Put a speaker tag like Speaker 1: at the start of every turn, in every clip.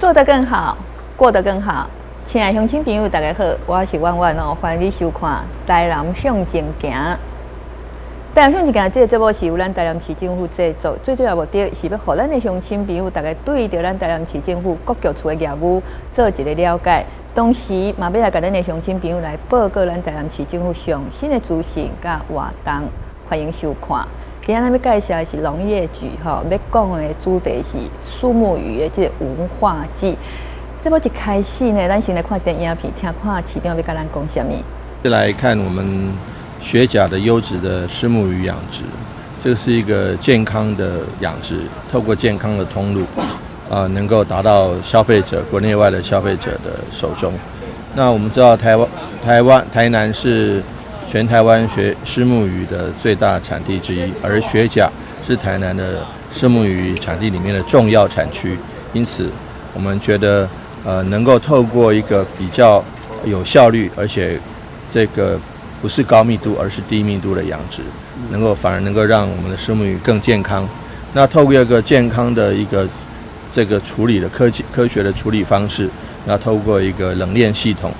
Speaker 1: 做得更好，過得更好。親愛鄉親朋友，大家好，我是婉婉哦，歡迎你收看《台南向前行》。台南向前行這個節目是由咱台南市政府製作，最主要目的是欲予咱的鄉親朋友，大家對著咱台南市政府各局處的業務做一個了解。同時，嘛欲來共咱的鄉親朋友來報告咱台南市政府上新的資訊佮活動，歡迎收看。今仔日欲介紹的是農業局吼，欲講的主題是虱目魚的這個文化祭。節目一開始呢，咱先來看一段影片，聽看市長欲共咱講啥物。
Speaker 2: 來看我們學甲的優質的虱目魚養殖，這個是一個健康的養殖，透過健康的通路，能夠達到消費者國內外的消費者的手中。那我們知道台灣台南是全台灣學虱目魚的最大產地之一，而學甲是台南的虱目魚產地裡面的重要產區，因此我們覺得，能夠透過一個比較有效率，而且這個不是高密度，而是低密度的養殖，能夠反而能夠讓我們的虱目魚更健康。那透過一個健康的一個這個處理的科技科學的處理方式，那透過一個冷鏈系統，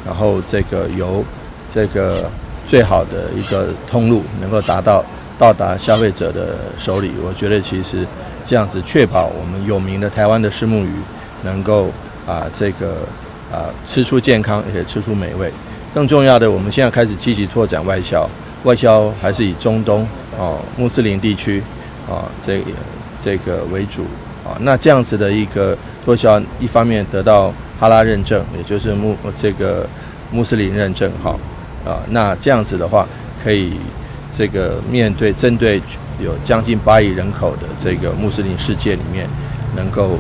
Speaker 2: 然後這個由這個最好的一個通路，能夠達到到達消費者的手裡。我覺得其實這樣子確保我們有名的台灣的虱目魚能夠這個吃出健康，而且吃出美味。更重要的，我們現在開始積極拓展外銷，外銷還是以中東哦穆斯林地區啊這個為主啊。那這樣子的一個拓銷，一方面得到哈拉認證，也就是這個穆斯林認證哈啊。那這樣子的話，可以這個面對針對有將近8億人口的這個穆斯林世界裡面，能夠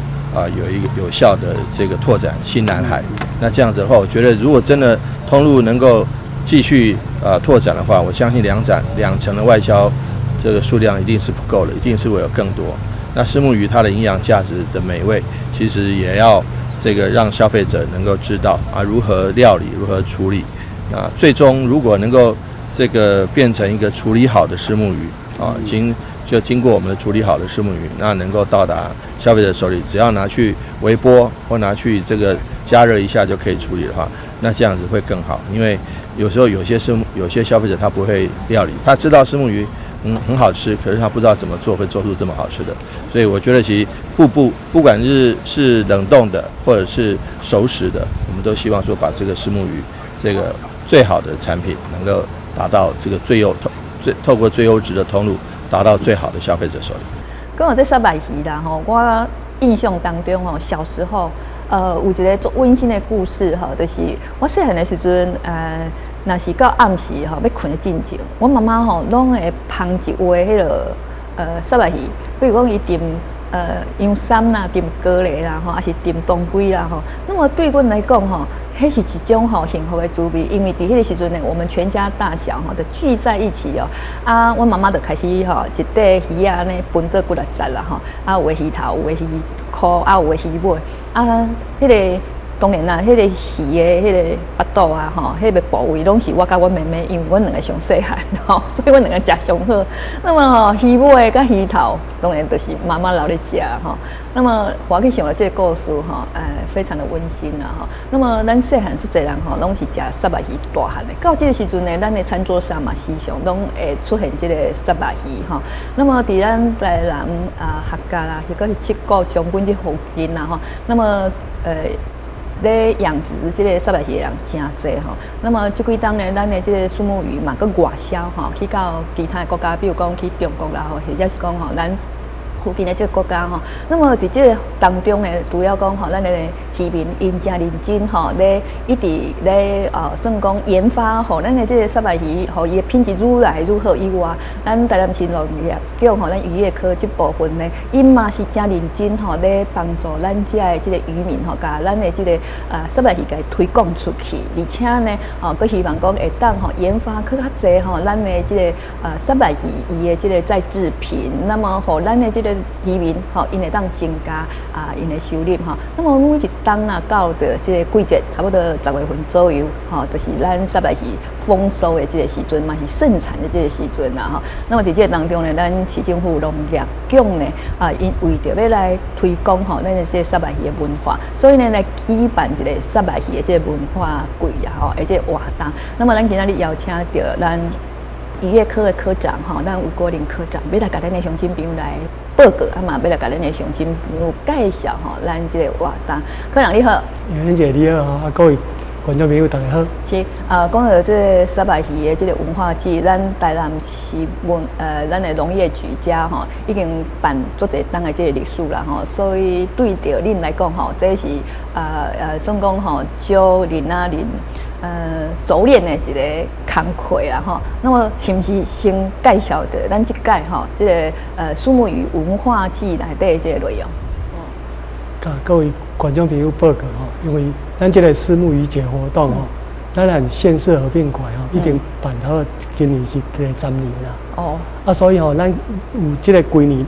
Speaker 2: 有一個有效的這個拓展新藍海。那這樣子的話，我覺得如果真的通路能夠繼續拓展的話，我相信兩展兩成的外銷這個數量一定是不夠的，一定是會有更多。那虱目魚它的營養價值的美味，其實也要這個讓消費者能夠知道啊，如何料理，如何處理。那最終如果能夠這個變成一個處理好的虱目魚啊，經過我們的處理好的虱目魚，那能夠到達消費者手裡，只要拿去微波或拿去這個加熱一下就可以處理的話，那這樣子會更好。因為有時候有些消費者他不會料理，他知道虱目魚很好吃，可是他不知道怎麼做會做出這麼好吃的。所以我覺得其實步步不管是冷凍的或者是熟食的，我們都希望說把這個虱目魚這個最好的產品能夠達到這個最優透最透過最優質的通路，達到最好的消費者手裡。
Speaker 1: 講到這虱目魚啦，吼，我印象當中吼，小時候，有一個足溫馨的故事吼，就是我細漢的時陣，若是到暗時吼，欲睏的進前，阮媽媽吼攏會烹一碗彼個虱目魚，比如講伊浸洋參啦，浸高麗啦，吼，抑是浸當歸啦，吼。那麼對阮來講吼，彼是一種吼幸福的滋味，因為佇彼個時陣呢，我們全家大小吼就聚在一起哦。啊，阮媽媽就開始吼一塊魚仔呢分做幾若節啦吼。啊，有的魚頭，有的魚殼，啊，有的魚尾。啊，彼個當然啦，彼個魚的彼個腹肚啊吼，彼個部位攏是我佮阮妹妹，因為阮兩個上細漢吼，所以阮兩個食上好。那麼吼魚尾佮魚頭，當然就是媽媽留咧食吼。那麼我去想著這個故事吼，非常的溫馨啦吼。那麼咱細漢足濟人吼，攏是食虱目魚大漢的。到這個時陣呢，咱的餐桌上嘛，時常攏會出現這個虱目魚吼。那麼佇咱台南啊客家啦，或者是七股將軍這附近啦吼，那麼咧養殖這個虱目魚的人誠濟吼。那麼這幾冬呢，咱的這個虱目魚嘛，閣外銷吼，去到其他的國家，比如講去中國啦吼，或者是講吼咱附近的這個國家吼。那麼佇這個當中呢，除了講吼，咱的漁民𪜶誠認真吼，咧一直咧算講研發吼，咱的這個虱目魚，予伊的品質愈來愈好以外，咱台南市農業局吼，咱漁業科這部分呢，𪜶嘛是誠認真吼，咧幫助咱遮的這個漁民吼，共咱的這個虱目魚共推廣出去，而且呢，哦，閣希望講會當吼研發閣較濟吼，咱的這個虱目魚伊的這個再製品，那麼予咱的這個漁民吼，𪜶會當增加啊，𪜶的收入吼。那麼每一冬啊，到著這個季節，差不多10月份左右，吼，就是咱虱目魚豐收的這個時陣，嘛是盛產的這個時陣啦，吼。那麼佇這個當中呢，咱市政府農業局呢，啊，𪜶為著欲來推廣吼，咱的這個虱目魚的文化，所以呢，來舉辦一個虱目魚的這個文化季啊，吼，的這個活動。那麼咱今仔日邀請著咱漁業科的科長吼，咱吳國林科長，欲來共咱的鄉親朋友來報告，啊嘛欲來共咱的鄉親朋友介紹吼，咱這個活動。科長你好。
Speaker 3: 楊姐你好，啊各位觀眾朋友大家好。
Speaker 1: 是啊，講到這個虱目魚的這個文化節，咱台南市文咱的農業局遮吼，已經辦足濟冬的這個歷史啦吼，所以對著恁來講吼，這是啊算講吼，招恁啊恁熟練的一個工課啦吼。那麼是毋是先介紹著咱這屆吼，這個虱目魚文化節內底的這個內容？
Speaker 3: 佮各位觀眾朋友報告吼，因為咱這個虱目魚節活動吼，咱按縣市合併過來吼，已經辦到今年是第10年啦。啊，所以吼，咱有這個幾年、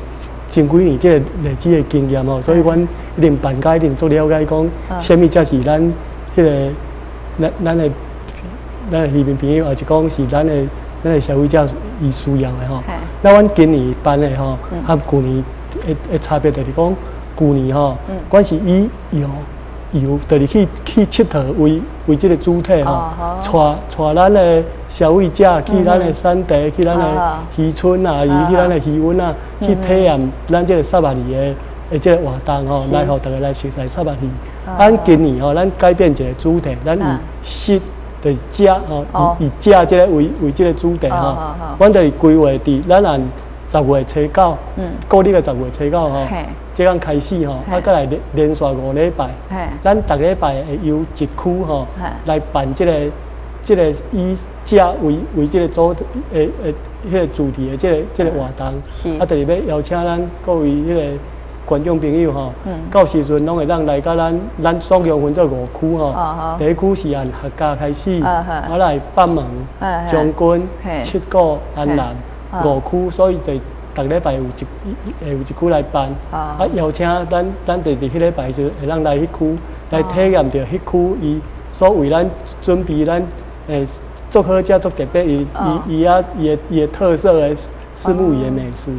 Speaker 3: 前幾年這個累積的經驗吼，所以阮一定辦甲一定足了解講，啥物才是咱彼個咱的漁民朋友，抑是講是咱的消費者伊需要的吼。那阮今年辦的吼，和舊年的差別就是講，舊年吼，阮是以遊遊，就是去𨑨迌為這個主體吼，帶咱的消費者去咱的產地，去咱的漁村啊，去咱的漁塭啊，去體驗咱這個虱目魚的這個活動吼，來予大家來熟悉虱目魚。咱今年吼，咱改變一個主題，咱以食就是食吼，以食這個為這個主題吼。阮就是規劃佇咱按10月初9，國曆的10月初9吼，這工開始吼，啊，閣來連續5禮拜，咱逐禮拜會由一區吼來辦這個以食為這個主的彼個主題的這個活動，啊，就是欲邀請咱各位彼個觀眾朋友吼，到時陣攏會當來佮咱總共分做五區吼，第一區是按客家開始，啊來北門、將軍、七股、安南五區，所以就逐禮拜會有一區來辦，啊邀請咱佇彼禮拜就會當來彼區來體驗著彼區伊所為咱準備咱足好食足特別伊伊伊啊伊的特色的虱目魚的美食，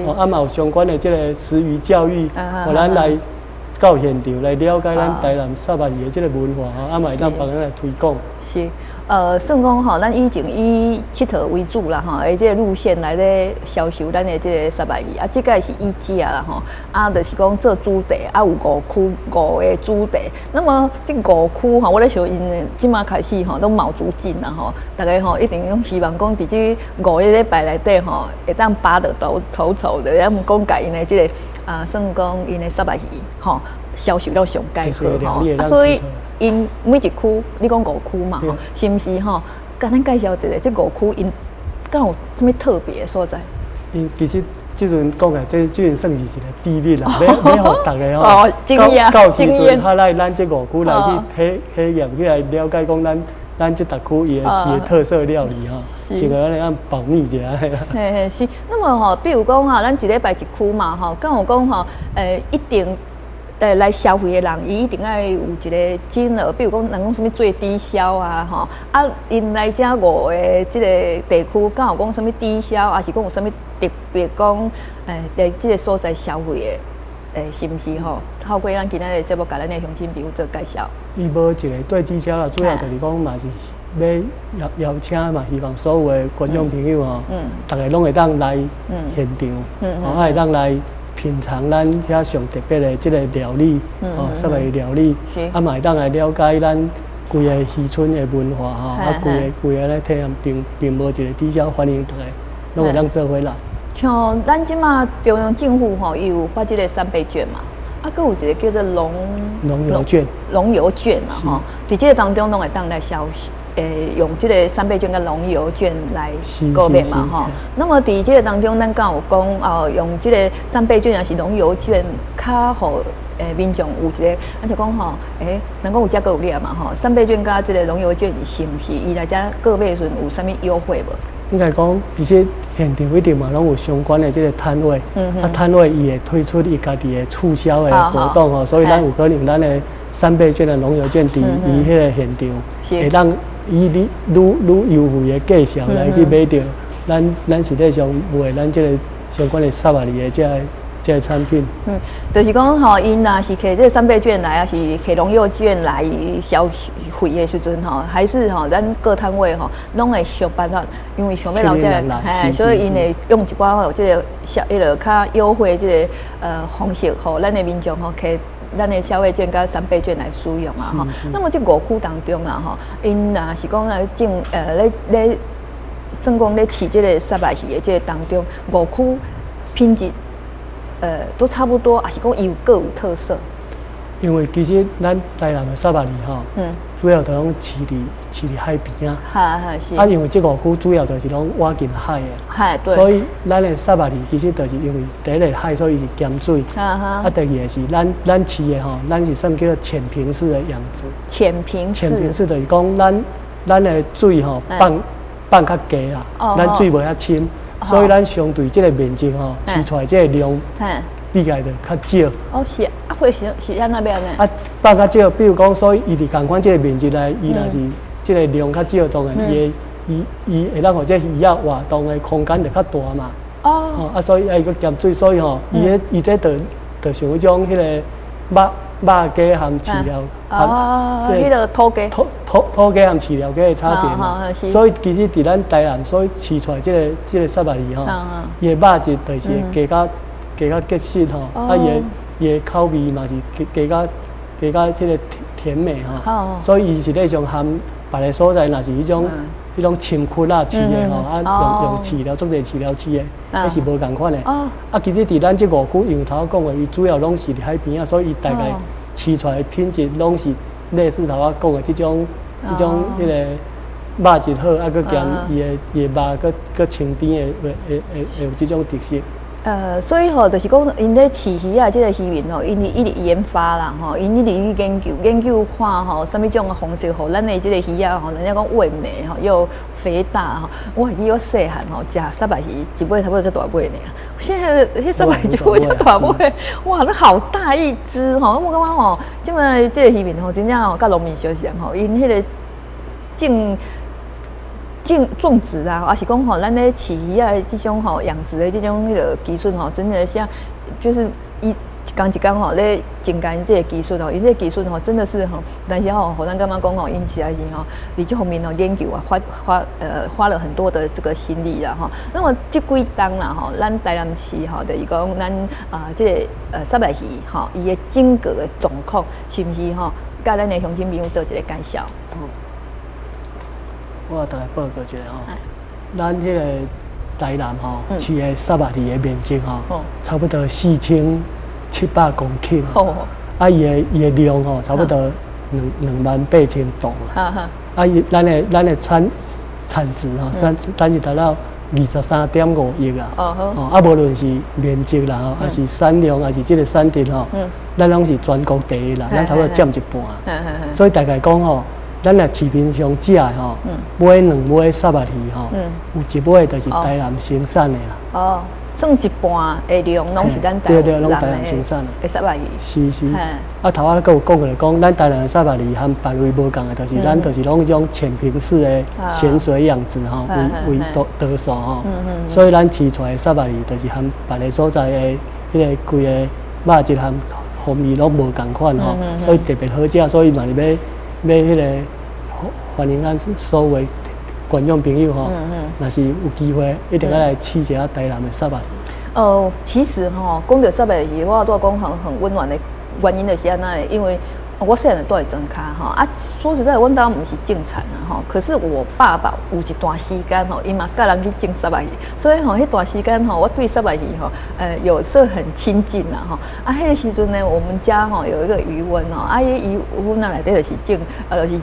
Speaker 3: 哦，啊嘛有相關的這個食魚教育，予咱來到現場來了解咱台南虱目魚的這個文化，吼，啊嘛會當幫咱來推廣。
Speaker 1: 是，算講吼，咱以前以𨑨迌為主啦，吼，的這個路線來咧銷售咱的這個虱目魚，啊，這屆是以食啦，吼，啊，就是講做主題，啊，有五區五個主題。那麼這五區吼，我咧想𪜶這馬開始吼，攏卯足勁啦，吼，逐家吼一定攏希望講佇這五個禮拜內底吼，會當拔得頭籌的，抑毋講共𪜶的這個啊，算講𪜶的虱目魚吼，銷售了上蓋好吼，啊，所以𪜶每一區，你講五區嘛，吼，是毋是吼？共咱介紹一下，這五區𪜶敢有啥物特別的所在？𪜶
Speaker 3: 其實這陣講的，這陣算是一個秘密啦，欲予逐家吼，到時陣較來咱這五區來去體驗，去來了解講咱這逐區伊的特色料理吼，是個按呢按保密一下。
Speaker 1: 嘿嘿是，那麼吼，比如講哈，咱一禮拜一區嘛吼，敢有講吼，一定來消費的人，伊一定愛有一個金額，比如講，人講啥物最低消啊，吼，啊，𪜶來遮五個這個地區，敢有講啥物低消，抑是講有啥物特別講，佇這個所在消費的，是毋是吼？透過咱今仔日的節目，共咱的鄉親朋友做介紹。
Speaker 3: 伊無一個最低消啦，主要就是講嘛是欲邀請嘛，希望所有的觀眾朋友吼，逐家攏會當來現場，吼，啊會當來品嘗咱遐上特別的這個料理，吼，虱目魚料理，啊嘛會當來了解咱規个漁村的文化吼，啊，規個來體驗，並無一個低消，歡迎逐家攏會當做伙來。
Speaker 1: 像咱這馬中央政府吼，伊有發這個三倍券嘛，啊，閣有一個叫做農
Speaker 3: 農遊券，
Speaker 1: 農遊券啊，吼，佇這個當中攏會當來銷售。用這個三倍券佮農遊券來購買嘛，吼。那麼佇這個當中，咱敢有講哦，用這個三倍券抑是農遊券，較予民眾有一個，咱就講吼，人講有食閣有掠嘛，吼。三倍券佮這個農遊券是毋是伊來遮購買時陣有啥物優惠無？
Speaker 3: 應該講，其實現場一定嘛攏有相關的這個攤位，啊攤位伊會推出伊家己的促銷的活動吼，所以咱有可能咱的三倍券的農遊券佇伊彼个現場，會當以你愈愈優惠的價錢來去買著咱實際上賣咱這個相關的虱目魚的這個產品。
Speaker 1: 嗯，就是講吼，𪜶若是提這個三倍券來，抑是提農遊券來消費的時陣吼，還是吼，咱各攤位吼，攏會想辦法，因為想欲留這個，嘿，所以𪜶會用一寡吼，這個小彼個較優惠這個方式，予咱的民眾吼，提咱的消費券佮三倍券來使用啊吼。那麼這五區當中啊吼，𪜶若是講來種咧咧，算講咧飼這個虱目魚的這個當中，五區品質都差不多，抑是講有各有特色。
Speaker 3: 因為其實咱台南的虱目魚吼，主要都攏飼佇海邊仔。
Speaker 1: 哈哈是。
Speaker 3: 啊，因為這五區主要就是攏倚近海的。所以咱的虱目魚其實就是因為第一个海，所以是鹹水。啊，第二个是咱飼的吼，咱是算叫做淺平式的養殖。
Speaker 1: 淺平式。
Speaker 3: 淺平式就是講咱的水吼放較低啦，咱水無遐深。所以咱相對這個面積吼，飼出來這個量比起來就較少。
Speaker 1: 哦，是啊，會是按怎欲按呢？
Speaker 3: 啊，放較少，比如講，所以伊佇仝款這個面積內，伊若是這個量較少，當然伊的伊伊會當予這魚仔活動的空間就較大嘛。啊，所以愛閣鹹水，所以吼，伊彼伊這就像彼種彼個肉雞含飼料，
Speaker 1: 哦，彼个土雞，
Speaker 3: 土雞含飼料雞的差別嘛。所以其實佇咱台南，所以飼出來這個虱目魚吼，伊的肉質就是會加較結實吼，啊，伊的口味嘛是加較這個甜美吼。所以伊實際上含別个所在，若是彼種深窟仔飼的吼，啊用飼料，足濟飼料飼的，彼是無仝款的。啊，其實佇咱這五區，因為頭仔講的，伊主要攏是佇海邊仔，所以伊大概飼出來的品質攏是類似頭仔講的這種彼個肉質好，啊，閣兼伊的肉閣清甜的，會有這種特色。
Speaker 1: 所以吼，就是講，𪜶咧飼魚仔，這個漁民吼，𪜶一直研發啦，吼，𪜶一直去研究，研究看吼，啥物種的方式，予咱的這個魚仔吼，人家講味美吼，又肥大吼。我會記我細漢吼，食虱目魚一尾差不多遮大尾爾。現在彼虱目魚一尾遮大尾，哇，那好大一隻吼！我感覺吼，這擺這個漁民吼，真正吼，佮農民相像吼，𪜶彼個種植啊，抑是講吼，咱咧飼魚仔這種吼養殖的這種彼个技術吼，真的像就是一工一工吼咧增加這個技術吼，𪜶這個技術吼真的是吼，但是吼，予咱感覺講吼，𪜶實在是吼，佇這方面吼研究啊，花了很多的這個心力啦吼。那麼這幾冬啦吼，咱台南市吼，就是講咱啊這个虱目魚吼，伊的整個的狀況是毋是吼，佮咱的鄉親朋友做一個介紹？
Speaker 3: 我大概報告一下吼，咱彼个台南吼飼的虱目魚的面積吼，差不多4700公頃。啊，伊的量吼，差不多28,000噸。啊，伊咱的產值吼，產值達到23.5億啦。哦，啊，無論是面積啦，吼，抑是產量，抑是這個產值吼，咱攏是全國第一啦，咱差不多佔一半。所以大概講吼，咱若市面上食的吼，買兩尾虱目魚吼，有一尾就是台南生產的啦。
Speaker 1: 哦，算一半的量攏是咱台
Speaker 3: 對對，攏台南生產
Speaker 1: 的虱目魚。
Speaker 3: 是是。啊，頭仔閣有講過來講，咱台南的虱目魚和別位無仝的，就是咱就是攏彼種淺平式的鹹水養殖吼，為多數吼。所以咱飼出來的虱目魚，就是和別个所在的彼个規个肉質和風味攏無仝款吼，所以特別好食，所以嘛是欲彼个歡迎咱所有觀眾朋友吼，若是有機會，一定愛來試一下台南的虱目魚。
Speaker 1: 其實吼，講著虱目魚，我拄仔講很溫暖的原因就是按怎，因為我細漢就住佇莊跤吼，啊，說實在，阮兜毋是種田啊吼，可是我爸爸有一段時間吼，伊嘛佮人去種虱目魚，所以吼，彼段時間吼，我對虱目魚吼，有時很親近啦吼。啊，彼個時陣呢，我們家吼有一個魚塭吼，啊，彼魚塭啊內底就是種，就是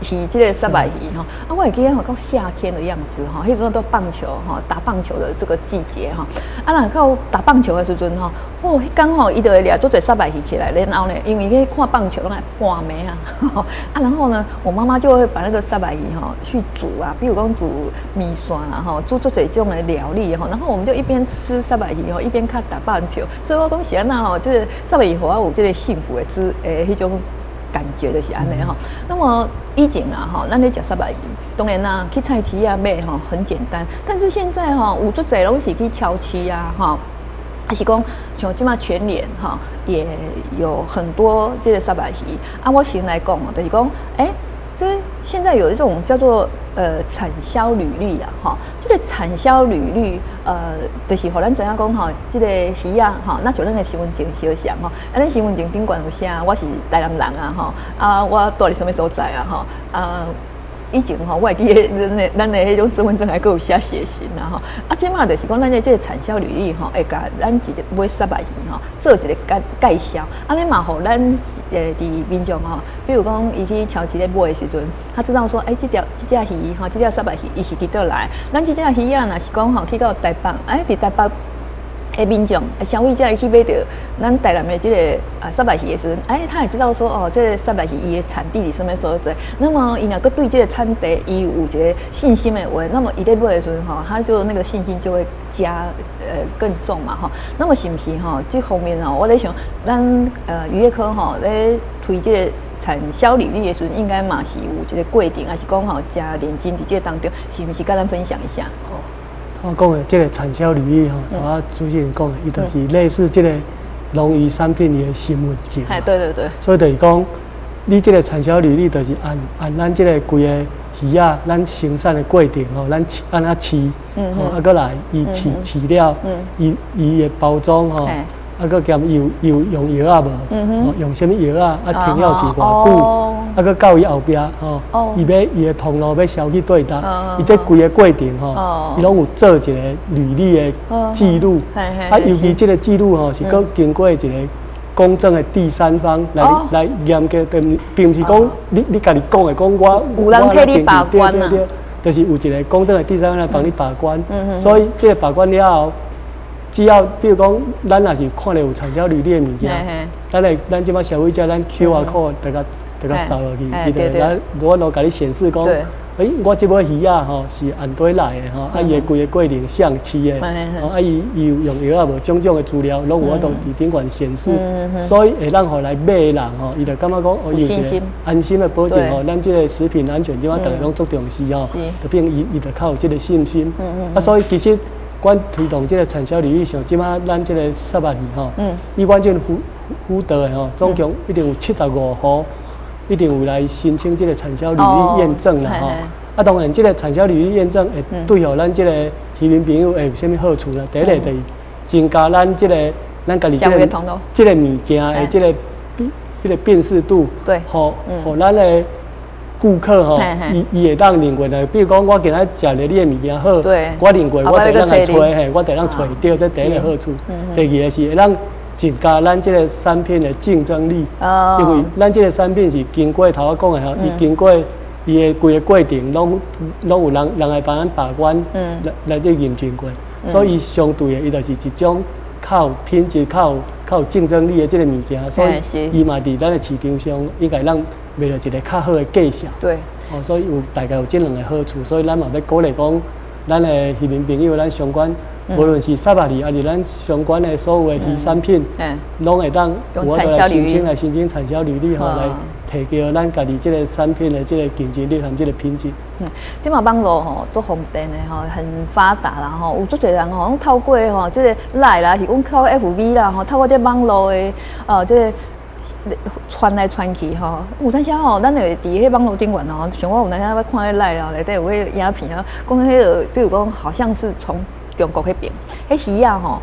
Speaker 1: 飼這個虱目魚吼。啊，我會記得吼，到夏天的樣子吼，彼陣都棒球吼，打棒球的這個季節吼，啊，若到打棒球的時陣吼，哦，彼工吼，伊就會掠足濟虱目魚起來，然後呢，因為去看棒球攏愛半暝啊，啊，然後呢，我媽媽就會把那個虱目魚吼去煮啊，比如講煮麵線啦，吼，煮足濟種的料理吼，然後我們就一邊吃虱目魚吼，一邊看打棒球，所以我講是按怎吼，這個虱目魚予我有這個幸福的滋誒，彼種感覺就是按呢吼。那麼以前啊吼，咱咧食虱目魚，當然啦，去菜市仔買吼很簡單，但是現在吼有足濟攏是去超市啊吼。還是講像這馬全聯吼，也有很多這個虱目魚啊。我先來講哦，就是講，欸，這現在有一種叫做產銷履歷啊，吼，這個產銷履歷，就是予咱知影講吼，這個魚仔吼，若像咱的身份證相像吼，啊，咱身份證頂懸有寫我是台南人啊，吼，啊，我住佇啥物所在啊，吼，啊。以前吼，我會記得咱的彼種身份證還閣有寫血型啊吼，啊，這馬就是講咱的這個產銷履歷吼，會共咱一個買虱目魚吼，做一個介紹，按呢嘛，予咱佇民眾吼，比如講伊去超市咧買的時陣，他知道說，欸，這隻魚吼，這條虱目魚伊是佇佗來，咱這隻魚仔若是講吼去到台北，欸，佇台北的民眾消費者去買著咱台南的這個啊虱目魚的時陣，欸，他也知道說哦，這個虱目魚伊的產地佇啥物所在。那麼伊若閣對這個產地伊有一個信心的話，那麼伊咧買的時陣吼，他就那個信心就會加更重嘛吼。那麼是毋是吼？這方面吼，我咧想，咱漁業科吼咧推這個產銷履歷的時陣，應該嘛是有一個過程，還是講吼誠認真佇這個當中，是毋是佮咱分享一下？
Speaker 3: 哦，我講的這個產銷履歷吼，我主持人講的，伊就是類似這個農漁產品的身份證。
Speaker 1: 哎，對對對。
Speaker 3: 所以就是講，你這個產銷履歷就是按咱這個規个魚仔，咱生產的過程吼，咱飼按怎飼，吼，啊，閣來伊飼飼料，伊的包裝吼，啊，閣兼伊有用藥仔無？哦，用啥物藥仔？啊，停藥期偌久？啊，閣到伊後壁吼，伊欲伊的通路欲銷去佗佗，伊這規个過程吼，伊攏有做一個履歷的記錄。啊，尤其這個記錄吼，是閣經過一個公正的第三方來嚴格，並毋是講你家己講的，講我
Speaker 1: 有人替你把關啊。
Speaker 3: 對對對，就是有一個公正的第三方來幫你把關。所以這個把關了後，只要比如講，咱若是看著有產銷履歷的物件，咱這馬消費者，咱 QR code 就共掃落去，伊就咱我都共你顯示講，欸，我這尾魚仔吼是按佗來的吼，啊，伊的規個過程誰飼的，吼，啊，伊有用藥仔無，種種的資料攏有法度佇頂懸顯示，所以會當予來買的人吼，伊就感覺講，哦，伊有一個安心的保證吼，咱這個食品安全這馬逐家攏足重視吼，就變伊就較有這個信心。啊，所以其實阮推動這個產銷履歷，像這馬咱這個虱目魚吼，以阮這輔導的吼，總共一定有75戶，一定有來申請這個產銷履歷驗證啦吼。啊，當然這個產銷履歷驗證會對予咱這個漁民朋友會有啥物好處呢？第一個就是增加咱這個咱家己這個物件的這個彼個辨識度，予咱的顧客吼，伊會當認過來。比如講，我今仔食著你的物件好，我認過，我就會當來揣嘿，我就會當揣著，這第一個好處。第二個是會當增加咱這個產品的競爭力，因為咱這個產品是經過頭仔講的吼，伊經過伊的規個過程，攏有人來幫咱把關，來去驗證過，所以相對的，伊就是一種較有品質、較有競爭力的這個物件，所以伊嘛佇咱的市場上應該當賣著一個較好的價錢。哦，所以有大概有這兩個好處，所以咱嘛欲鼓勵講，咱的漁民朋友，咱相關，無論是虱目魚，抑是咱相關的所有的漁產品，攏會當有法度來申請產銷履歷吼，來提高咱家己這個產品的這個競爭力和這個品質。
Speaker 1: 嗯，這馬網路吼足方便的吼，很發達啦吼，有足濟人吼，攏透過吼這個 LINE 啦，是講靠 FB 啦吼，透過這網路的這個傳來傳去吼，有當時吼，咱會佇彼網路頂懸吼，像我有當時捌看彼 LINE 啊，內底有彼個影片啊，講彼個，比如講好像是從中國彼邊，彼魚仔吼，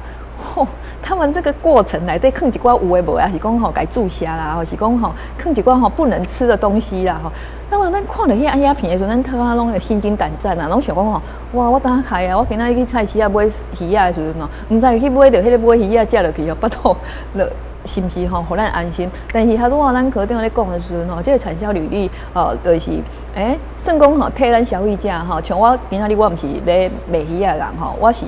Speaker 1: 吼，他們這個過程內底囥一寡有的無的，抑是講吼共注射啦，或是講吼囥一寡吼不能吃的東西啦吼。那麼咱看著彼影片的時陣，咱頭仔攏會心驚膽戰啊，攏想講吼，哇，我當開啊，我今仔日去菜市仔買魚仔的時陣吼，毋知去買著彼個買魚仔食落去吼，腹肚落。是毋是吼，予咱安心？但是拄仔咱科長咧講的時陣吼，這個產銷履歷哦，就是欸，算講吼，替咱消費者吼，像我今仔日我毋是咧賣魚仔的人吼，我是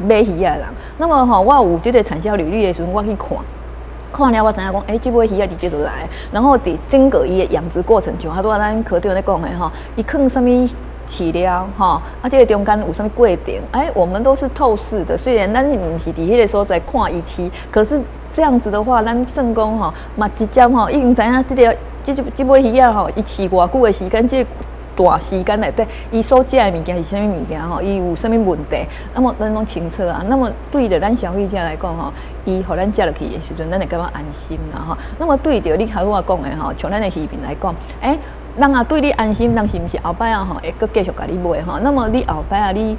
Speaker 1: 買魚仔的人。那麼吼，我有這個產銷履歷的時陣，我去看。看了我知影講，欸，這尾魚仔佇佗落來，然後佇整個伊的養殖過程，像拄仔咱科長咧講的吼，伊囥啥物飼料吼，啊，這個中間有啥物過程？欸，我們都是透視的，雖然咱毋是佇彼個所在看伊飼，可是這樣子的話，咱算講吼嘛直接吼已經知影這個這尾魚仔吼，伊飼偌久的時間，這個段時間內底，伊所食的物件是啥物物件吼？伊有啥物問題？那麼咱攏清楚啊。那麼對著咱消費者來講吼，伊予咱食落去的時陣，咱會感覺安心啦吼。那麼對著你頭拄仔講的吼，像咱的漁民來講，欸，人啊對你安心，人是毋是後擺啊吼會閣繼續共你買吼？那麼你後擺啊，你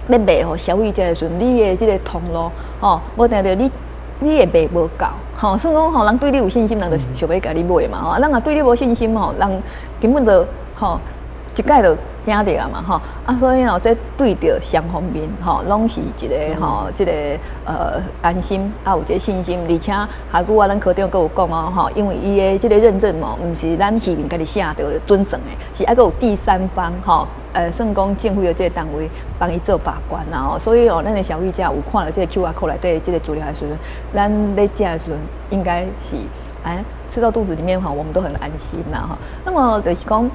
Speaker 1: 欲賣予消費者的時陣，你的這個通路吼，無定著你會賣無夠吼，算講吼，人對你有信心，人就想欲共你買嘛吼。人若對你無信心吼，人根本就吼一擺就驚著啊嘛吼。啊，所以吼，這對著雙方面吼，攏是一個吼，這個安心啊，有這個信心。而且下久啊，咱科長閣有講哦吼，因為伊的這個認證嘛，毋是咱漁民家己寫就準算的，是愛閣有第三方吼，算講政府的這個單位幫伊做把關啦吼。所以哦，咱的消費者有看著這個 QR code 內底這個資料的時陣，咱咧食的時陣應該是哎吃到肚子裡面吼，我們都很安心啦吼。那麼就是講，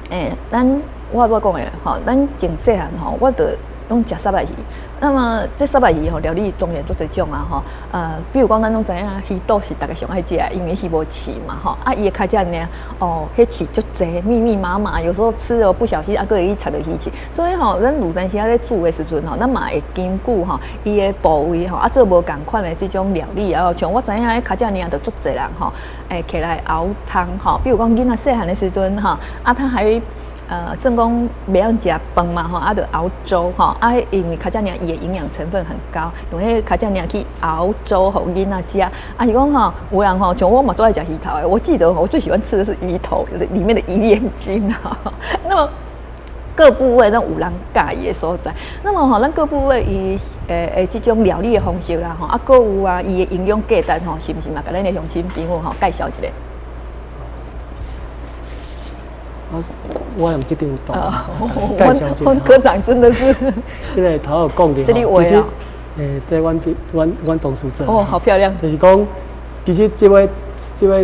Speaker 1: 欸，咱我拄仔講的吼，咱從細漢吼，我就攏食虱目魚。那麼這虱目魚吼料理當然足濟種啊吼，比如講咱攏知影魚肚是逐家上愛食的，因為魚無刺嘛吼。啊，伊的尻脊爾哦，彼刺足濟，密密麻麻，有時候吃了不小心啊，閣會去插著魚刺。所以吼，咱有當時仔咧煮的時陣吼，咱嘛會根據吼伊的部位吼，啊做無仝款的這種料理啊。像我知影彼尻脊爾就足濟人吼，會起來熬湯吼。比如講囡仔細漢的時陣吼，啊他還算講袂曉食飯嘛吼，啊，就熬粥吼，啊，因為尻脊爾伊的營養成分很高，用彼尻脊爾去熬粥予囡仔食。啊，是講吼，有人吼，像我嘛都愛食魚頭的，我記得我最喜歡吃的是魚頭裡面的魚眼睛哈。那麼各部位攏有人佮意的所在。那麼吼，咱各部位伊這種料理的方式啦吼，啊，閣有啊，伊的營養價值吼，是毋是嘛？共咱的鄉親朋友吼介紹一下。
Speaker 3: 我用這張圖介紹一下。
Speaker 1: 科長真的是，
Speaker 3: 這個頭有講著，
Speaker 1: 這裡畫啊，
Speaker 3: 這阮同事做。
Speaker 1: 哦，好漂亮。
Speaker 3: 就是講，其實這尾這個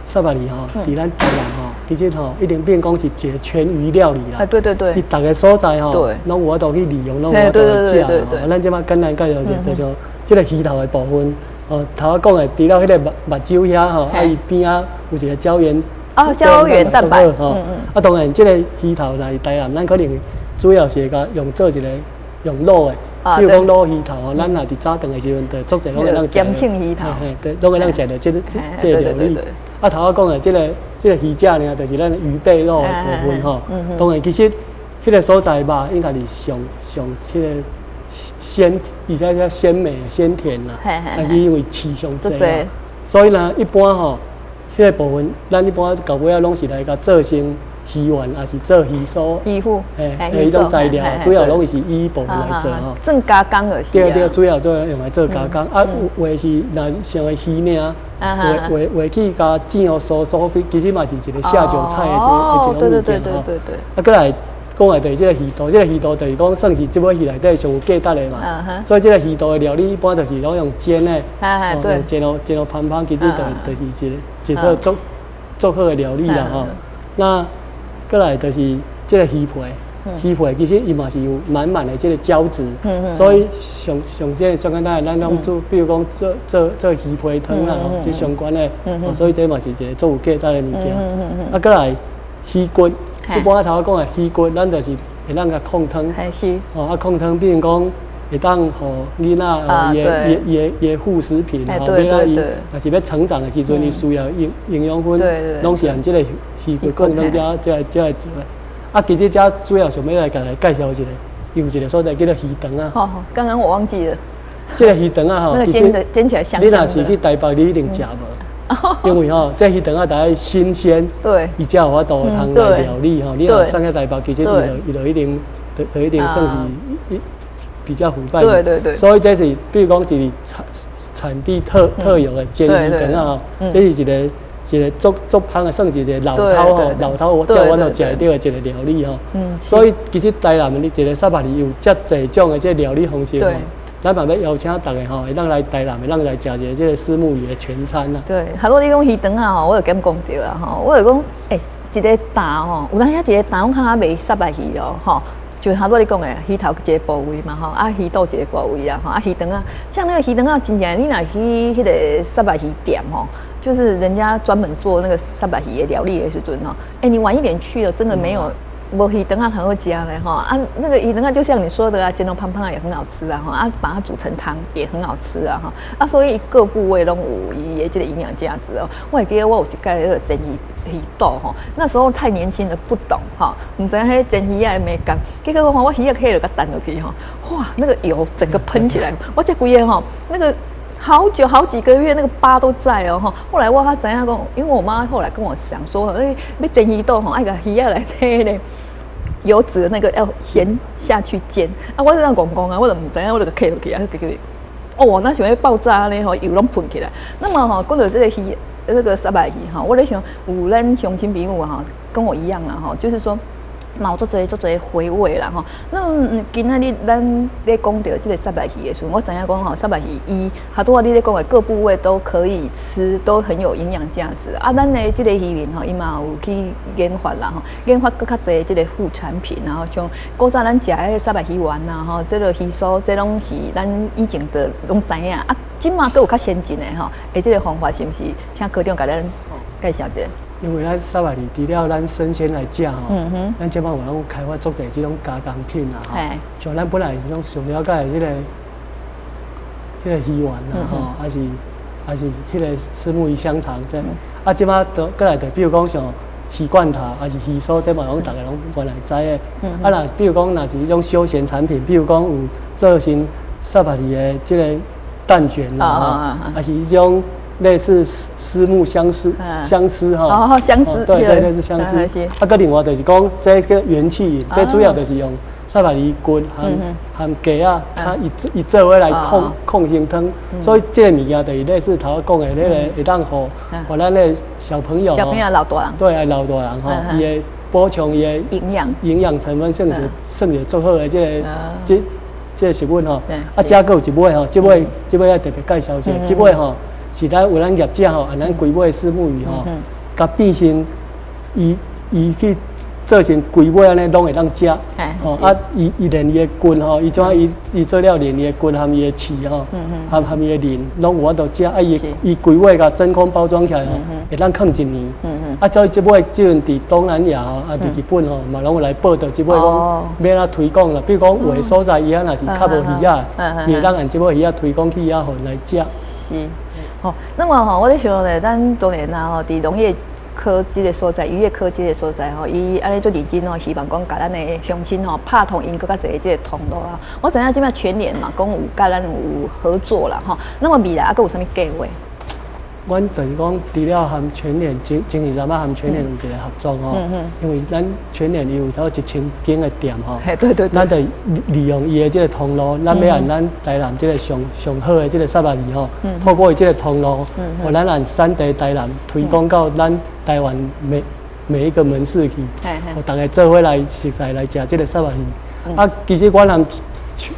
Speaker 3: 虱目魚吼，佇咱台南吼，其實吼已經變講是一個全魚料理啦。
Speaker 1: 啊，對對對。
Speaker 3: 伊逐个所在吼，攏有法度去利用，攏有法度去食吼。咱這擺簡單介紹一下，就是這個魚頭的部分。哦，頭仔講的，除了彼個目睭遐吼，啊，伊邊仔有一個膠原。
Speaker 1: 哦，膠原蛋白。
Speaker 3: 吼，啊，當然，這個魚頭來台南，咱可能主要是會共用做一個用滷的，比如講滷魚頭吼，咱若佇早頓的時陣，就足濟攏會當食。
Speaker 1: 鹹凊魚頭。
Speaker 3: 嘿，對，攏會當食著這個料理。啊，頭仔講的這個魚脊爾，就是咱魚背肉的部分吼。當然，其實彼個所在肉應該是上上這個鮮，而且較鮮美、鮮甜啦。但是因為刺上濟，所以呢，一般吼。彼個部分，咱一般到尾仔攏是來共做成魚丸，抑是做魚酥、
Speaker 1: 魚脯，
Speaker 3: 嘿，彼種材料，主要攏是以彼部分來做吼。
Speaker 1: 做加工就是。
Speaker 3: 對對，主要做用來做加工，啊，有的是若像個魚爾，有的去共煎予酥酥，其實嘛是一個下酒菜的一種物件吼。啊，閣來講的就是這個魚肚，這個魚肚就是講算是這尾魚內底上有價值的嘛。所以這個魚肚的料理一般就是攏用煎的，用煎予芳芳，其實就是一個一個足足好的料理啦吼。那閣來就是這個魚皮，魚皮其實伊嘛是有滿滿的這個膠質，所以上上這上簡單的，咱攏做，比如講做魚皮湯啦，這相關的，所以這嘛是一個足有價值的物件。啊，閣來魚骨。一般頭仔講的魚骨，咱就是會當共焢湯。
Speaker 1: 是。
Speaker 3: 哦，啊，焢湯，比如講會當予囡仔哦，伊的副食品吼，欲仔伊若是欲成長的時陣，伊需要營養分，攏是按這個魚骨焢湯才來做的。啊，其實這主要想欲來共來介紹一下，有一個所在叫做魚腸仔。
Speaker 1: 好，剛剛我忘記了。
Speaker 3: 這個魚腸仔吼，
Speaker 1: 其實煎起來香香的。
Speaker 3: 你若是去台北，你一定食無。因為吼，這魚腸仔大家新鮮，伊才有法度通來料理吼。你若送去台北，其實伊就一定，就一定算是比較腐敗。所以這是，比如講一個產地特有的煎魚腸仔吼，這是一個足足芳的，算是一個老饕吼，老饕才有法度食會著的一個料理吼。所以其實台南的一個虱目魚有遮濟種的這料理方式吼。咱嘛欲邀請逐家吼，會當來台南，會當來食一个這个虱目魚的全餐啦。
Speaker 1: 對，頭拄你講魚腸仔吼，我就感講著啊吼，我就講，欸，一个擔吼，有當時一个擔攏較賣虱目魚哦，吼。就頭拄你講的魚頭一个部位嘛吼，啊魚肚一個部位啊吼，啊魚腸仔，像那個魚腸仔，真正你若去彼個虱目魚店吼，就是人家專門做那個虱目魚的料理的時陣吼，欸，你晚一點去了，真的沒有。無魚腸仔很好食咧吼啊，那個魚腸仔就像你說的啊，煎到胖胖也很好吃啊吼啊，把它煮成湯也很好吃啊吼啊，所以各部位攏有伊的這個營養價值哦。我會記得我有一擺彼個煎魚魚肚吼，那時候太年輕了不懂哈，毋知影彼煎魚仔的眉角，結果吼我魚仔起就共彈落去吼，哇，那個油整個噴起來，我這規个吼那個。好久好幾個月，那個疤都在哦吼。後來我才知影講，因為我媽後來跟我講說，欸，欲煎魚肚吼，愛共魚仔內底咧油脂那個要先下去煎啊。我這樣講講啊，我就毋知影，我就共放落去啊，結果哦，那像欲爆炸呢吼，油攏噴起來。那麼吼，講到這個魚，那個虱目魚吼，我咧想有咱鄉親朋友哈，跟我一樣啦吼，就是說。嘛有足濟足濟回味啦吼。那今仔日咱咧講著這个虱目魚的時陣，我知影講吼，虱目魚伊頭拄仔你咧講的各部位都可以吃，都很有營養價值。啊，咱的這个漁民吼，伊嘛有去研發啦吼，研發閣較濟這个副產品，然後像古早咱食的虱目魚丸啊吼，這個魚酥，這攏是咱以前的攏知影。啊，這馬閣有較先進的吼，欸，這个方法是毋是？請科長共咱介紹一下。
Speaker 3: 因為咱虱目魚除了咱生鮮來食吼，咱這擺有攏開發足濟這種加工品啊，吼，像咱本來是攏上了解的彼個魚丸啊，吼，抑是彼個虱目魚香腸這，啊，這擺都閣來就比如講像魚罐頭，抑是魚酥，這嘛攏逐家攏原來知的。啊，若比如講若是彼種休閒產品，比如講有做成虱目魚的這個蛋捲啦，吼，抑是彼種類似虱目相思相思哈，
Speaker 1: 哦，相思，
Speaker 3: 對對，類似相思。啊，閣另外就是講這個元氣飲，這主要就是用虱目魚骨和和雞仔，它伊做伙來控成湯，所以這個物件就是類似頭仔講的，彼个會當予咱的小朋友，
Speaker 1: 小朋友老大人，
Speaker 3: 對，老大人吼，伊會補充伊的
Speaker 1: 營養
Speaker 3: 營養成分，算是足好的這個食物吼。啊，這閣有一尾吼，這尾愛特別介紹一下，這尾吼。是咱有咱業者吼，按咱規尾虱目魚吼，共變成伊伊去做成規尾按呢，攏會當食。吼啊，伊連伊的骨吼，伊怎伊伊做了連伊的骨含伊的刺吼，含伊的鱗，攏有法度食。啊，伊伊規尾共真空包裝起來吼，會當囥一年。啊，所以這尾這陣佇東南亞吼，啊，佇日本吼，嘛攏有來報道這尾講欲按怎推廣啦。比如講有的所在伊遐若是較無魚仔，伊會當按這尾魚仔推廣去遐，予𪜶來食。
Speaker 1: 是。吼，那麼吼，我咧想咧，咱當然啦吼，佇農業科這个所在，漁業科這个所在吼，伊按呢足認真吼，希望講共咱的鄉親吼拍通𪜶閣較濟這个通路啊。我知影這擺全聯嘛，講有佮咱有合作啦吼。那麼未來猶閣有啥物計劃？
Speaker 3: 阮就是講，除了和全聯前二十仔和全聯有一個合作吼，因為咱全聯伊有差不多1000間的店吼，咱就利用伊的這個通路，咱欲按咱台南這個上上好的這個虱目魚吼，透過伊這個通路，予咱按產地台南推廣到咱台灣每一個門市去，予逐家做伙來熟似來食這個虱目魚。啊，其實阮和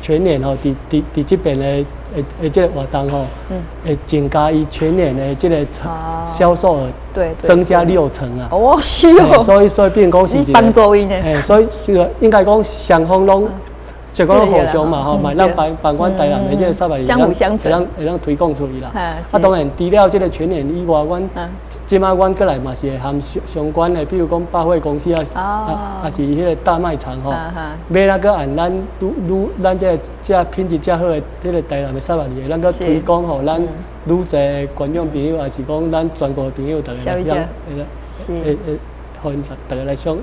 Speaker 3: 全聯吼，佇這邊的這個活動吼，會增加伊全聯的這個銷售額，增加6成啊！
Speaker 1: 哦，是哦。
Speaker 3: 所以變講是
Speaker 1: 幫助𪜶呢。
Speaker 3: 欸，所以這個應該講雙方攏就講互相嘛吼，嘛咱幫幫阮台南的這個虱目魚，
Speaker 1: 相輔相成，
Speaker 3: 會當推廣出去啦。啊，當然除了這個全聯以外，阮這擺阮閣來嘛是會和相關的，比如講百貨公司啊，啊，抑是彼個大賣場吼，欲按怎閣按咱愈愈咱這個這品質遮好的這個台南的虱目魚，咱閣推廣予咱愈濟觀眾朋友，抑是講咱全國的朋友，逐家來會會會予𪜶逐家來享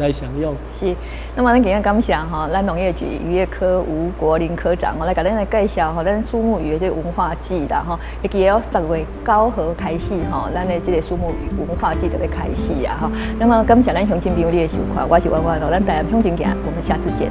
Speaker 3: 來享用。
Speaker 1: 是，那麼咱今日感謝吼，咱農業局漁業科吳國林科長來共咱來介紹吼，咱虱目魚的這個文化季啦吼，會記得哦，10月9號開始吼，咱的這個虱目魚文化季就欲開始啊吼。那麼感謝咱鄉親朋友你的收看，我是婉婉，咱台南向前行，我們下次見。